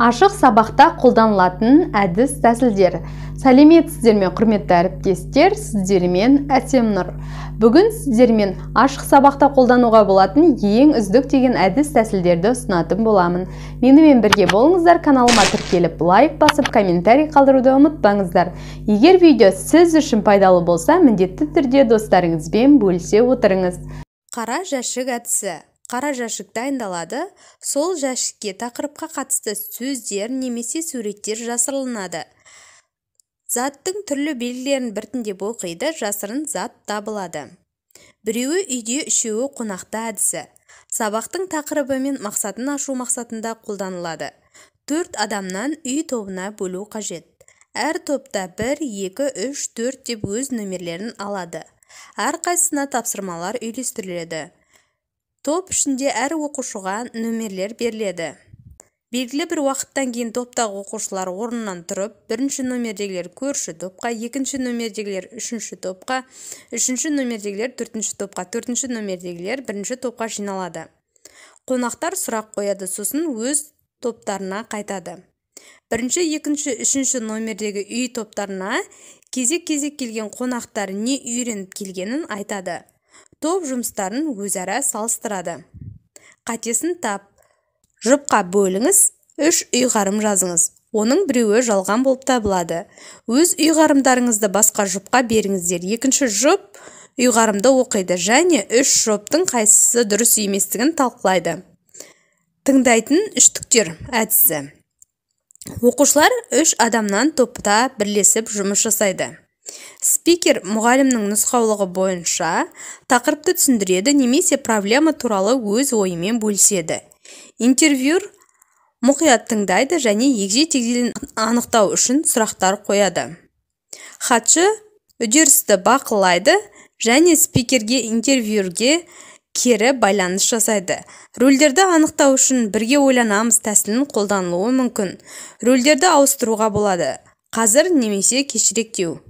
Ашық сабақта қолданылатын әдіс тәсілдер. Сәлеметсіздер ме, құрметті әріптестер, сіздермен Әсемнұр. Бүгін сіздермен ашық сабақта қолдануға болатын ең үздік деген әдіс тәсілдерді ұсынатын боламын. Менімен бірге болыңыздар, каналыма тіркеліп, лайк басып, комментарий қалдыруды ұмытпаңыздар. Егер видео сіз үшін пайдалы болса, міндетті түрде достарыңызбен бөлісе отырыңыз. Қара жәшік әдісі. Қара жәшік дайындалады, сол жәшікке тақырыпқа қатысты сөздер немесе суреттер жасырылынады. Заттың түрлі белгілерін біртіндеп оқиды, жасырын зат табылады. Біреуі үйде, үшеуі қонақта әдісі. Сабақтың тақырыбы мен мақсатын ашу мақсатында қолданылады. 4 адамнан үй тобына бөлу қажет. Әр топта 1, 2, 3, 4 деп өз нөмерлерін алады. Әрқайсысына тапсырмалар үйлестіріледі. Топ ішінде әр оқушыға нөмерлер беріледі. Белгілі бір уақыттан кейін топтағы оқушылар орнынан тұрып, бірінші нөмердегілер көрші топқа, екінші нөмердегілер үшінші топқа, үшінші нөмердегілер төртінші топқа, төртінші нөмердегілер бірінші топқа жиналады. Қонақтар сұрақ қояды, сосын өз топтарына қайтады. Бірінші, екінші, үшінші нөмердегі үй топтарына кезек-кезек келген қонақтар не үйреніп келгенін айтады. Топ жұмыстарын өзара салыстырады. Қатесін тап. Жұпқа бөліңіз, 3 ұйғарым жазыңыз. Оның біреуі жалған болып табылады. Өз ұйғарымдарыңызды басқа жұпқа беріңіздер. Екінші жұп ұйғарымды оқиды және 3 жұптың қайсысы дұрыс еместігін талқылайды. Тыңдайтын үштіктер әдісі. Оқушылар 3 адамнан топта бірлесіп жұмыс жасайды. Спикер мұғалімнің нұсқаулығы бойынша тақырыпты түсіндіреді немесе проблема туралы өз ойымен бөліседі. Интервьюер мұқият тыңдайды және егжей-тегжейлін анықтау үшін сұрақтар қояды. Хатшы үдерісті бақылайды және спикерге, интервьюерге кері байланыс жасайды. Рөлдерді анықтау үшін бірге ойланамыз тәсілін қолданылуы мүмкін. Рөлдерді ауыстыруға болады. Қазір немесе кешіректеу.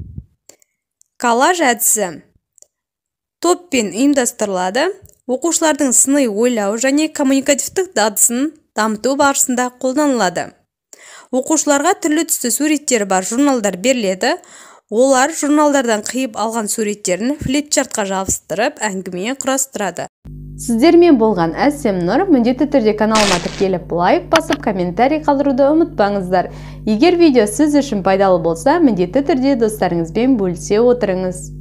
Коллаж әдісі. Топпен ұйымдастырылады. Оқушылардың сыни ойлау және коммуникативтік дағдысын дамыту барысында қолданылады. Оқушыларға түрлі түсті суреттері бар журналдар беріледі. Олар журналдардан қиып алған суреттерін флипчартқа жабыстырып, әңгіме құрастырады. Сіздермен болған Әсемнұр. Міндетті түрде каналыма тіркеліп, лайк басып, комментарий қалдыруды ұмытпаңыздар. Егер видео сіз үшін пайдалы болса, міндетті түрде достарыңызбен бөлісе отырыңыз.